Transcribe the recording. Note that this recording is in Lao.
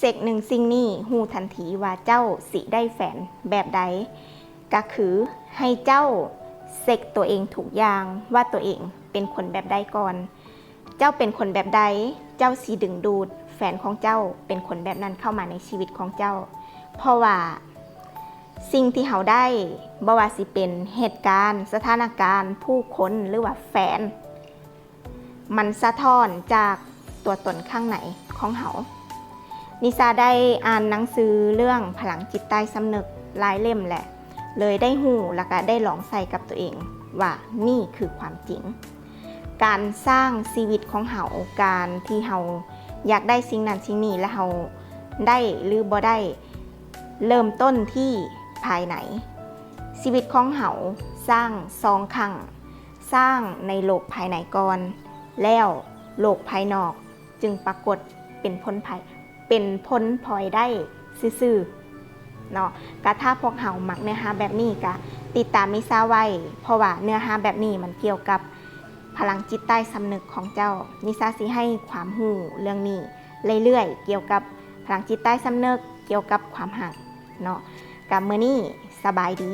ເຊັກໜຶ່ງສິ່ງນີ້ ຮູ້ທັນທີວ່າເຈົ້າຊິໄດ້ແຟນແບບໃດ ກໍຄືໃຫ້ເຈົ້າເຊັກຕົວເອງທຸກຢ່າງວ່າຕົວເອງເປັນຄົນແບບໃດກ່ອນ. ເຈົ້າເປັນຄົນແບບໃດ ເຈົ້າຊິດຶງດູດແຟນຂອງເຈົ້າເປັນຄົນແບບນັ້ນເຂົ້າມາໃນຊີວິດຂອງເຈົ້າ. ເພາະວ່າສິ່ງທີ່ເຮົາໄດ້ ບໍ່ວ່າຊິເປັນເຫດການ, ສະຖານະການ, ຜູ້ຄົນ ຫຼືວ່າແຟນ ມັນສະທ້ອນຈາກຕົວຕົນຂ້າງໃນຂອງເຮົາ. ນິຊາໄດ້ອ່ານໜັງສືເລື່ອງພະລັງຈິດໃຕ້ສຳນຶກຫຼາຍເຫຼັ້ມແຫຼະ ເລີຍໄດ້ຮູ້ ແລ້ວກະໄດ້ລອງໃຊ້ກັບຕົວເອງວ່ານີ້ຄືຄວາມຈິງ. ການສ້າງຊີວິດຂອງເຮົາ, ການທີ່ເຮົາຢາກໄດ້ສິ່ງນັ້ນສິ່ງນີ້ ແລະ ເຮົາໄດ້ ຫຼື ບໍ່ໄດ້ ເລີ່ມຕົ້ນທີ່ພາຍໃນ. ຊີວິດຂອງເຮົາສ້າງສອງຄັ້ງ, ສ້າງໃນໂລກພາຍໃນກ່ອນ ແລ້ວໂລກພາຍນອກຈຶ່ງປາກົດເປັນຜົນພາຍ ເປັນຜົນພອຍໄດ້ຊື່ໆເນາະ. ກະຖ້າພວກເຮົາມັກເນື້ອຫາແບບນີ້ ກະຕິດຕາມນິຊາໄວ້ ເພາະວ່າເນື້ອຫາແບບນີ້ມັນກ່ຽວກັບພະລັງຈິດໃຕ້ສຳນຶກຂອງເຈົ້າ. ນິຊາຊິໃຫ້ຄວາມຮູ້ເລື່ອງນີ້ເລື້ອຍໆ ກ່ຽວກັບພະລັງຈິດໃຕ້ສຳນຶກ, ກ່ຽວກັບຄວາມຮັກເນາະ. ກະມື້ນີ້ສະບາຍດີ.